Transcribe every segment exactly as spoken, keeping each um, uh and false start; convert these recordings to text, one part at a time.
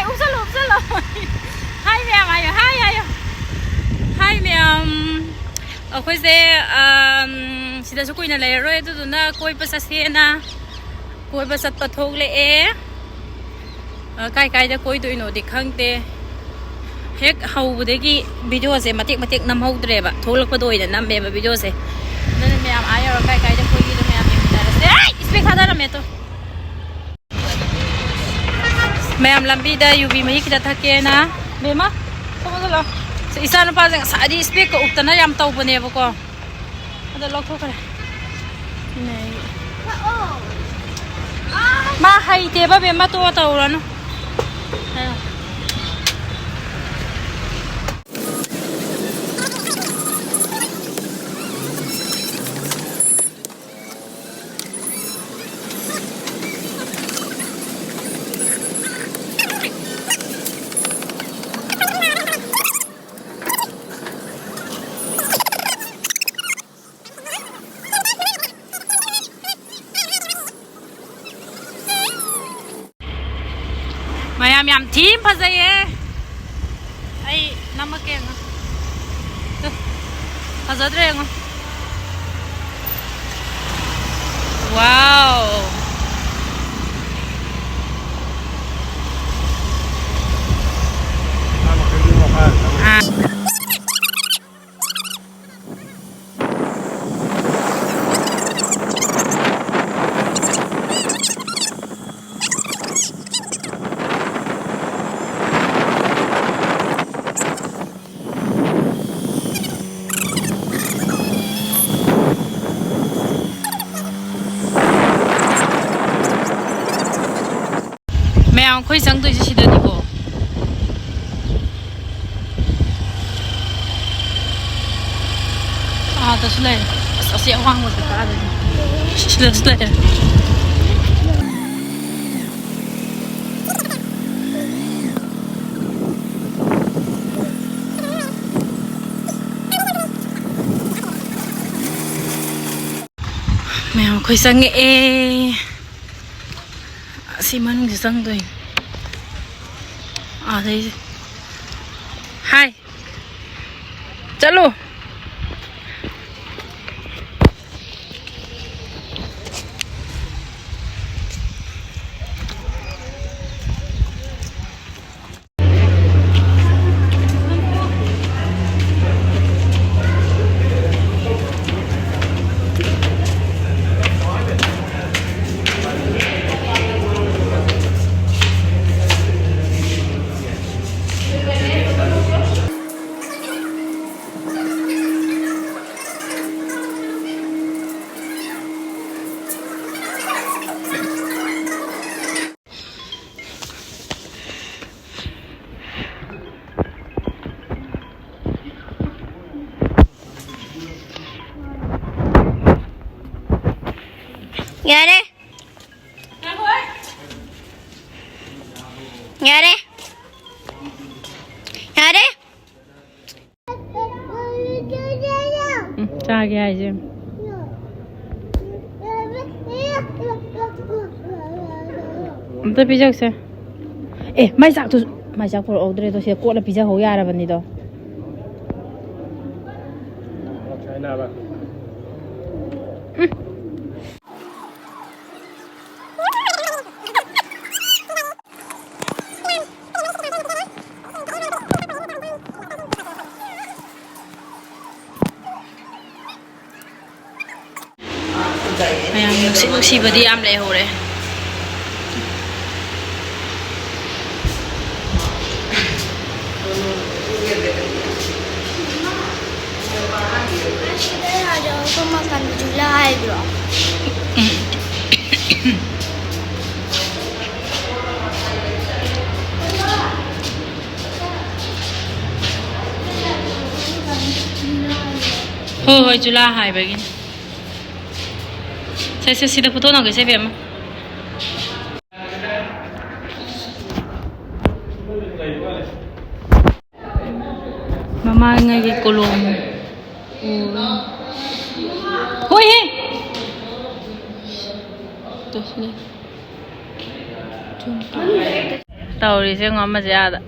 ꯎꯞꯁꯜꯂꯣ, ꯎꯞꯁꯜꯂꯣ꯫ ꯍꯥꯏ ꯃꯌꯥꯝ ꯍꯥꯏꯌꯣ, ꯍꯥꯏ ꯍꯥꯏꯌꯣ꯫ ꯍꯥꯏ ꯃꯌꯥꯝ꯫ ꯑꯩꯈꯣꯏꯁꯦ, ꯑꯝ, ꯁꯤꯗꯁꯨ ꯀꯨꯏꯅ ꯂꯩꯔꯔꯣꯏ, ꯑꯗꯨꯗꯨꯅ ꯀꯣꯏꯕ ꯆꯠꯁꯦꯅ ꯀꯣꯏꯕ ꯆꯠꯄ ꯊꯣꯛꯂꯛꯑꯦ꯫ ꯑ, ꯀꯥꯏ ꯀꯥꯏꯗ ꯀꯣꯏꯗꯣꯏꯅꯣꯗꯤ ꯈꯪꯗꯦ꯫ ꯍꯦꯛ ꯍꯧꯕꯗꯒꯤ ꯚꯤꯗꯤꯑꯣꯁꯦ ꯃꯇꯦꯛ ꯃꯇꯦꯛ ꯅꯝꯍꯧꯗ꯭ꯔꯦꯕ, ꯊꯣꯛꯂꯛꯄꯗ ꯑꯣꯏꯅ ꯅꯝꯃꯦꯕ ꯚꯤꯗꯤꯑꯣꯁꯦ꯫ ꯑꯗꯨꯅ ꯃꯌꯥꯝ ꯑꯥ ꯌꯧꯔ ꯀꯥꯏ ꯀꯥꯏꯗ ꯀꯣꯏꯒꯦꯗꯣ ꯃꯌꯥꯝ ꯌꯦꯡꯃꯤꯟꯅꯔꯁꯦ꯫ ꯑꯩ ꯏꯁꯄꯦꯛ ꯊꯥꯗꯔꯝꯃꯦ ꯇꯣ꯫ ꯃꯌꯥꯝ ꯂꯝꯕꯤꯗ ꯌꯨꯕꯤ ꯃꯍꯤ ꯈꯤꯇ ꯊꯛꯀꯦꯅ꯫ ꯕꯦꯝꯃ, ꯊꯣꯛꯑꯣ ꯂꯥꯛꯑꯣ꯫ ꯏꯆꯥ ꯅꯨꯄꯥꯁꯦ ꯉꯁꯥꯏꯗꯤ ꯏꯁꯄꯦꯛꯀ ꯎꯞꯇꯅ ꯌꯥꯝ ꯇꯧꯕꯅꯦꯕꯀꯣ꯫ ꯑꯗꯣ ꯂꯧꯊꯣꯛꯈ꯭ꯔꯦ꯫ ꯅꯩ꯫ ꯃꯥ ꯍꯩꯇꯦꯕ ꯕꯦꯝꯃ, ꯇꯣꯛꯑꯣ ꯇꯧꯔꯅꯨ꯫ ꯃꯌꯥꯝ ꯌꯥꯝ ꯊꯤꯅ ꯐꯖꯩꯌꯦ꯫ ꯑꯩ ꯅꯝꯃꯛꯀꯦ ꯌꯦꯡꯉꯣ꯫ ꯇꯨ, ꯐꯖꯗ꯭ꯔꯦ ꯌꯦꯡꯉꯣ꯫ ꯋꯥꯎ꯫ ꯑꯥ꯫ ꯃꯌꯥꯝ ꯑꯩꯈꯣꯏ ꯆꯪꯗꯣꯏꯁꯦ ꯁꯤꯗꯅꯤꯀꯣ꯫ ꯑꯥꯗꯁꯨ ꯂꯩꯔꯦ꯫ ꯑꯁ, ꯑꯁꯤ ꯑꯋꯥꯡꯕꯁꯦ ꯀꯥꯗꯣꯏꯅꯤ꯫ ꯁꯤꯗꯁꯨ ꯂꯩꯔꯦ꯫ ꯃꯌꯥꯝ ꯑꯩꯈꯣꯏ ꯆꯪꯉꯛꯑꯦ꯫ ꯑꯁꯤ ꯃꯅꯨꯡꯁꯤ ꯆꯪꯗꯣꯏꯅꯤ꯫ ꯑꯗꯩꯁꯦ꯫ ꯍꯥꯏ꯫ ꯆꯠꯂꯨ꯫ ꯌꯥꯔꯦ꯫ ꯌꯥꯔꯦ꯫ ꯌꯥꯔꯦ꯫ ꯎꯝ, ꯆꯥꯒꯦ ꯍꯥꯏꯁꯦ꯫ ꯑꯝꯇ ꯄꯤꯖꯧꯁꯦ꯫ ꯑꯦ, ꯃꯥꯏ ꯆꯥꯛꯇꯨꯁꯨ, ꯃꯥꯏ ꯆꯥꯛ ꯄꯨꯔꯛꯍꯧꯗ꯭ꯔꯦꯗꯣ, ꯁꯤꯗ ꯀꯣꯠꯂ ꯄꯤꯖꯍꯧ ꯌꯥꯔꯕꯅꯤꯗꯣ꯫ ꯎꯝ꯫ ꯃꯌꯥꯝ ꯅꯨꯡꯁꯤꯠ ꯅꯨꯡꯁꯤꯕꯗꯤ ꯌꯥꯝ ꯂꯩꯍꯧꯔꯦ꯫ ꯁꯣꯝ ꯅꯥꯀꯟꯗ ꯖꯨꯂꯥ ꯍꯥꯏꯕ꯭ꯔꯣ? ꯍꯣꯏ, ꯍꯣꯏ, ꯖꯨꯂꯥ ꯍꯥꯏꯕꯒꯤꯅꯤ꯫ ꯁꯦ, ꯁꯦ, ꯁꯤꯗ ꯐꯣꯇꯣ ꯅꯝꯒꯦꯁꯦ, ꯕꯦꯝꯃ꯫ ꯃꯃꯥꯡꯉꯩꯒꯤ ꯀꯣꯂꯣꯝ꯫ ꯍꯣꯏꯍꯦ! ꯇꯧꯁꯤꯜꯂꯦ꯫ ꯇꯧꯔꯤꯁꯦ ꯌꯦꯡꯉꯣ ꯑꯃꯁꯦ ꯑꯥꯗ꯫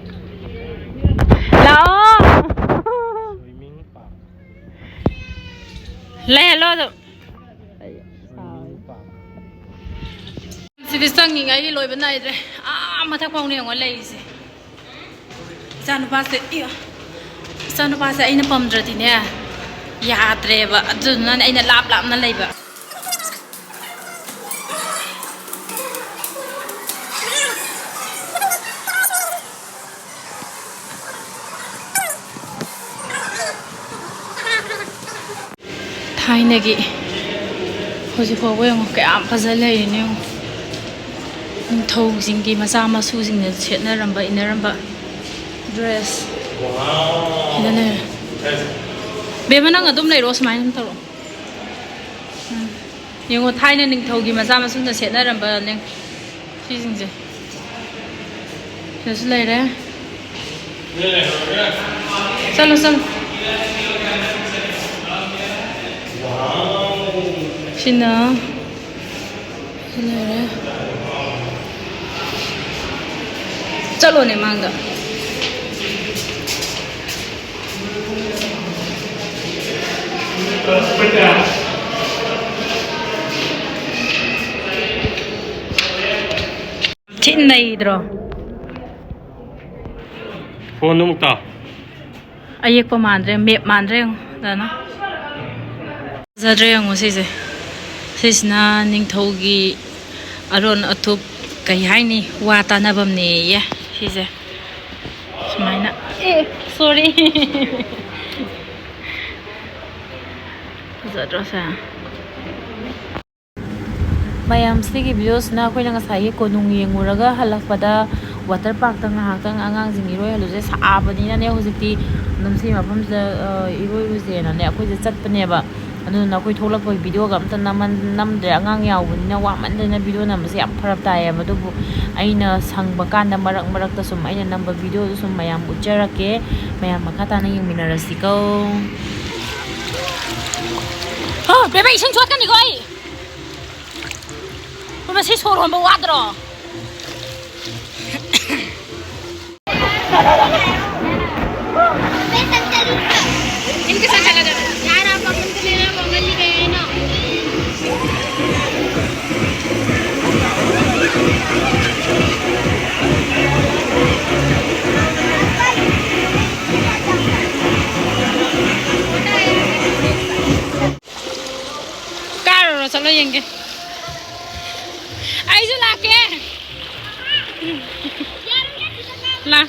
ꯂꯥꯛꯑꯣ꯫ ꯂꯩꯍꯜꯂꯣ ꯑꯗꯨꯝ꯫ ꯁꯤꯗꯤ ꯆꯪꯉꯤꯉꯩꯒꯤ ꯂꯣꯏꯕ ꯅꯥꯏꯗ꯭ꯔꯦ꯫ ꯑꯥ ꯃꯊꯛ ꯐꯥꯎꯅ ꯌꯦꯡꯉꯣ ꯂꯩꯔꯤꯁꯦ꯫ ꯏꯆꯥꯅꯨꯄꯥꯁꯦ ꯏꯌꯥ꯫ ꯏꯆꯥꯅꯨꯄꯥꯁꯦ ꯑꯩꯅ ꯄꯝꯗ꯭ꯔꯗꯤꯅꯦ ꯌꯥꯗ꯭ꯔꯦꯕ꯫ ꯑꯗꯨꯗꯨꯅꯅꯦ ꯑꯩꯅ ꯂꯥꯞ ꯂꯥꯞꯅ ꯂꯩꯕ꯫ ꯊꯥꯏꯅꯒꯤ ꯍꯧꯖꯤꯛ ꯐꯥꯎꯕ ꯌꯦꯡꯉꯣ ꯀꯌꯥꯝ ꯐꯖ ꯂꯩꯔꯤꯅꯣ ꯌꯦꯡꯉꯣ꯫ ꯅꯤꯡꯊꯧꯁꯤꯡꯒꯤ ꯃꯆꯥ ꯃꯁꯨꯁꯤꯡꯅ ꯁꯦꯠꯅꯔꯝꯕ ꯏꯟꯅꯔꯝꯕ ꯗ꯭ꯔꯦꯁ ꯁꯤꯗ ꯂꯩꯔꯦ꯫ ꯕꯦꯝꯃ, ꯅꯪ ꯑꯗꯨꯝ ꯂꯩꯔꯣ, ꯁꯨꯃꯥꯏꯅ ꯑꯗꯨꯝ ꯇꯧꯔꯣ꯫ ꯎꯝ꯫ ꯌꯦꯡꯉꯣ, ꯊꯥꯏꯅ ꯅꯤꯡꯊꯧꯒꯤ ꯃꯆꯥ ꯃꯁꯨꯅ ꯁꯦꯠꯅꯔꯝꯕ ꯂꯦꯡ-, ꯁꯤꯁꯤꯡꯁꯦ꯫ ꯁꯤꯗꯁꯨ ꯂꯩꯔꯦ꯫ ꯆꯠꯂꯣ, ꯆꯠꯂꯣ꯫ ꯁꯤꯅ ꯂꯩꯔꯦ꯫ ꯆꯠꯂꯣꯅꯦ ꯃꯥꯡꯗ꯫ ꯊꯤ ꯅꯩꯗ꯭ꯔꯣ? ꯐꯣꯟꯗꯣ ꯑꯃꯨꯛ ꯇꯥꯎ꯫ ꯑꯌꯦꯛꯄ ꯃꯥꯟꯗ꯭ꯔꯦ, ꯃꯦꯞ ꯃꯥꯟꯗ꯭ꯔꯦ ꯌꯦꯡꯉꯣ, ꯗꯥꯅ꯫ ꯐꯖꯗ꯭ꯔꯦ ꯌꯦꯡꯉꯣ ꯁꯤꯁꯦ꯫ ꯁꯤꯁꯤꯅ ꯅꯤꯡꯊꯧꯒꯤ ꯑꯔꯣꯟ ꯑꯊꯨꯞ, ꯀꯩ ꯍꯥꯏꯅꯤ, ꯋꯥ ꯇꯥꯅꯐꯝꯅꯦꯌꯦ ꯁꯤꯁꯦ꯫ ꯁꯨꯃꯥꯏꯅ꯫ ꯑꯦ, ꯁꯣꯔꯤ꯫ ꯐꯖꯗ꯭ꯔꯣ ꯁꯦ? ꯃꯌꯥꯝ, ꯁꯤꯒꯤ ꯚꯤꯗꯤꯑꯣꯁꯤꯅ ꯑꯩꯈꯣꯏꯅ ꯉꯁꯥꯏꯒꯤ ꯀꯣꯅꯨꯡ ꯌꯦꯡꯉꯨꯔꯒ ꯍꯜꯂꯛꯄꯗ ꯋꯥꯇꯔ ꯄꯥꯔꯛꯇ ꯉꯥꯏꯍꯥꯛꯇꯪ ꯑꯉꯥꯡꯁꯤꯡ ꯏꯔꯣꯏꯍꯜꯂꯨꯁꯦ꯫ ꯁꯥꯕꯅꯤꯅꯅꯦ ꯍꯧꯖꯤꯛꯇꯤ ꯑꯗꯨꯝ ꯁꯤ ꯃꯐꯝꯁꯤꯗ, ꯑ, ꯏꯔꯣꯏꯔꯨꯁꯦꯅꯅꯦ ꯑꯩꯈꯣꯏꯁꯦ ꯆꯠꯄꯅꯦꯕ꯫ ꯑꯗꯨꯗꯨꯅ ꯑꯩꯈꯣꯏ ꯊꯣꯛꯂꯛꯄꯒꯤ ꯚꯤꯗꯤꯑꯣꯒ ꯑꯝꯇ ꯅꯝꯍꯟ-, ꯅꯝꯗ꯭ꯔꯦ꯫ ꯑꯉꯥꯡ ꯌꯥꯎꯕꯅꯤꯅ ꯋꯥꯃꯟꯗꯅ ꯚꯤꯗꯤꯑꯣ ꯅꯝꯕꯁꯦ ꯌꯥꯝ ꯐꯔꯛ ꯇꯥꯏꯌꯦꯕ꯫ ꯑꯗꯨꯕꯨ ꯑꯩꯅ ꯁꯪꯕ ꯀꯥꯟꯗ ꯃꯔꯛ ꯃꯔꯛꯇ ꯁꯨꯝ ꯑꯩꯅ ꯅꯝꯕ ꯚꯤꯗꯤꯑꯣꯗꯨ ꯁꯨꯝ ꯃꯌꯥꯝ ꯎꯠꯆꯔꯛꯀꯦ꯫ ꯃꯌꯥꯝ ꯃꯈꯥ ꯇꯥꯅ ꯌꯦꯡꯃꯤꯟꯅꯔꯁꯤꯀꯣ꯫ ꯍ, ꯕꯦꯕꯦ, ꯏꯁꯤꯡ ꯆꯣꯠꯀꯅꯤꯀꯣ ꯑꯩ꯫ ꯃꯁꯤ ꯁꯣꯔ ꯍꯣꯟꯕ ꯋꯥꯗ꯭ꯔꯣ? इनके साथ चला जाता। यार, आप अपन को लेना, वो मिल गए हैं ना। ꯀꯥꯔꯨꯔꯣ, ꯆꯠꯂꯣ ꯌꯦꯡꯒꯦ꯫ ꯑꯩꯁꯨ ꯂꯥꯛꯀꯦ꯫ ꯂꯥ꯫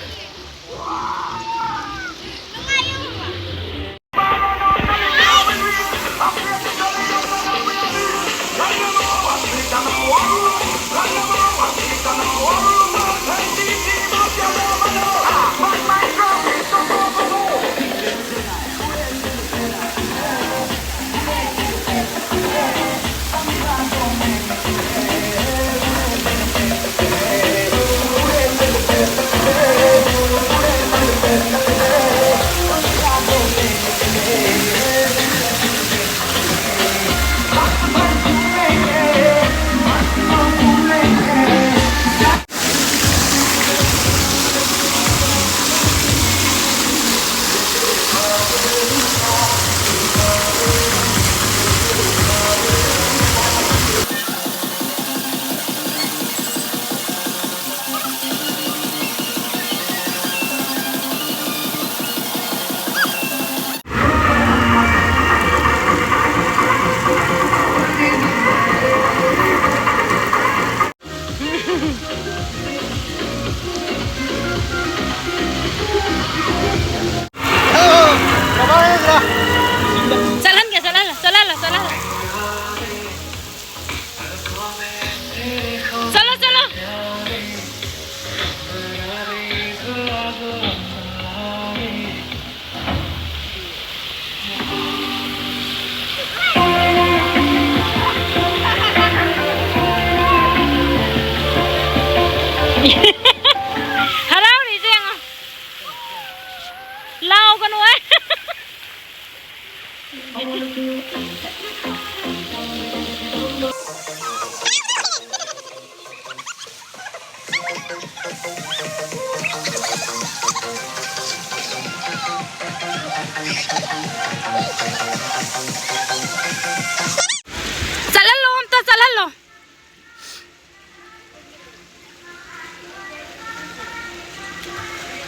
ꯆꯠꯍꯜꯂꯣ, ꯑꯝꯇ ꯆꯠꯍꯜꯂꯣ꯫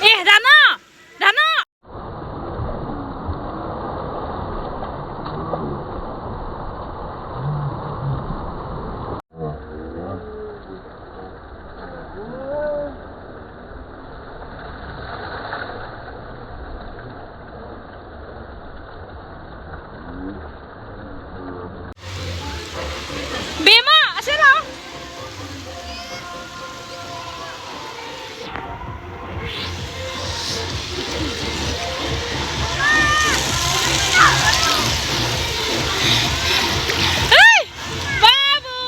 ꯑꯦ, ꯔꯥꯅꯥ! ꯔꯥꯅꯥ! ꯕꯦꯝꯃ, ꯑꯁꯤ ꯂꯥꯛꯑꯣ꯫ ꯍꯩ! ꯕꯥꯕꯨ!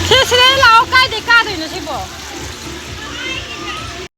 ꯁꯤꯗ, ꯁꯤꯗ ꯂꯥꯛꯑꯣ, ꯀꯥꯏꯗꯩ ꯀꯥꯗꯣꯏꯅꯣ ꯁꯤꯕꯣ?